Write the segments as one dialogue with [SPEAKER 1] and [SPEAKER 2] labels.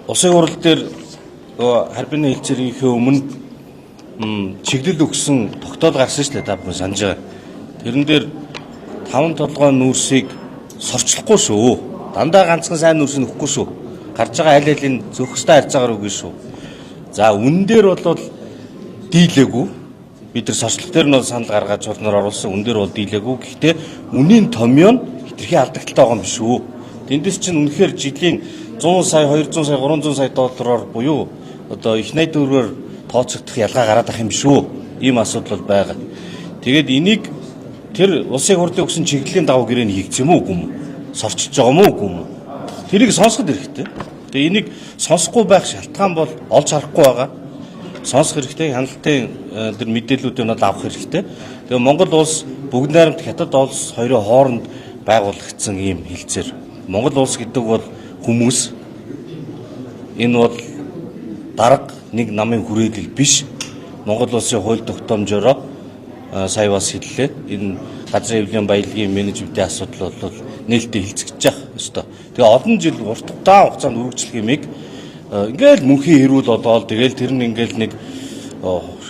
[SPEAKER 1] Улсын хурал дээр нөгөө Харбины хэлцээрийнхээ өмнө чиглэл өгсөн тогтоол гарсан шүү дээ, та бүхэн санаж байгаа. Тэрэн дээр таван толгой нүүрсийг сорчлохгүй шүү. Дандаа ганцхан сайн нүүрсийг өгөхгүй шүү. Гарч байгаа аль алийг зөөх ёстой харьцаагаар үгүй шүү. За үнэн дээр бол дийлээгүй. Бид нар сорчлох дээр нь бол санал гаргаад чуулганаар оруулсан. Үнэн дээр бол дийлээгүй. Гэхдээ үнийн томьёо нь хэтэрхий алдагдaltaй байгаа юм биш үү? Тэндээс чинь үнэхээр жилийн 100 сая, 200 сая, 300 сая доллараар буюу одоо их найдвараар тооцогдох ялгаа гараад ах юм биш үү? Ийм асуудал бол байгаа. Тэгээд энийг тэр улсын хурлын өгсөн чиглэлийн дагуу гэрээний хийгдсэн юм уу үгүй юм уу? Сорчилж байгаа юм уу үгүй юм уу? Тэрийг сонсоход хэрэгтэй. Тэгээ энийг сонсохгүй байх шалтгаан бол олж харахгүй байгаа. Сонсох хэрэгтэй, хяналтын тэр мэдээллүүдийг нь авах хэрэгтэй. Тэгээ Монгол улс бүгд найрамд Хятад улс хоёрын хооронд байгуулагдсан ийм хэлцээр. Монгол улс гэдэг бол хүмүүс, энэ бол дарга нэг намын хүрээлэл биш. Монгол улсын хууль тогтоомжоороо сая бас хэллээ. Энэ газрын хэвлэлийн баялагын менежментийн асуудал бол нээлттэй хилцэгдэж явах ёстой. Тэгээ олон жил урт удаан хугацаанд үргэлжлэх юмыг ингээл мөнхийн хэрүүл болоод тэгэл тэр нь ингээл нэг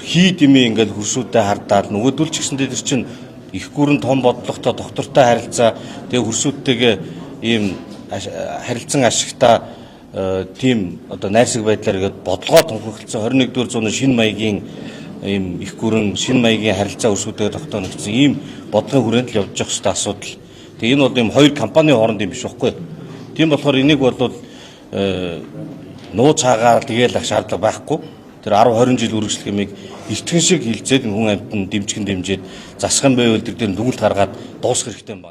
[SPEAKER 1] хий дэмий ингээл хөршүүдээ хардаад нөгөөдөл ч гэсэндээ тэр чинь их гүрэн том бодлоготой доктортой харилцаа, тэгээ хөршүүдтэйгээ ийм харилцан ашигтай тийм одоо найрсаг байдлаар ингээд бодлогоо тунхагласан 21-р зууны шинэ маягийн ийм их гүрэн шинэ маягийн харилцаа өрсөлдөөгөө тогтоно гэсэн ийм бодлогын хүрээнд л явж явах хэрэгтэй асуудал. Тэгээ энэ бол ийм хоёр компани хооронд юм биш байхгүй. Тийм болохоор энийг бол нууц хаагаар тэгээл ах шаардлага байхгүй. Тэр 10 20 жил үргэлжлэх юмыг эртхэн шиг хилцээд хүн амьтан дэмжгэн дэмжиж засах юм байвал тэр дээр дүгнэлт гаргаад дуусгах хэрэгтэй юм байна.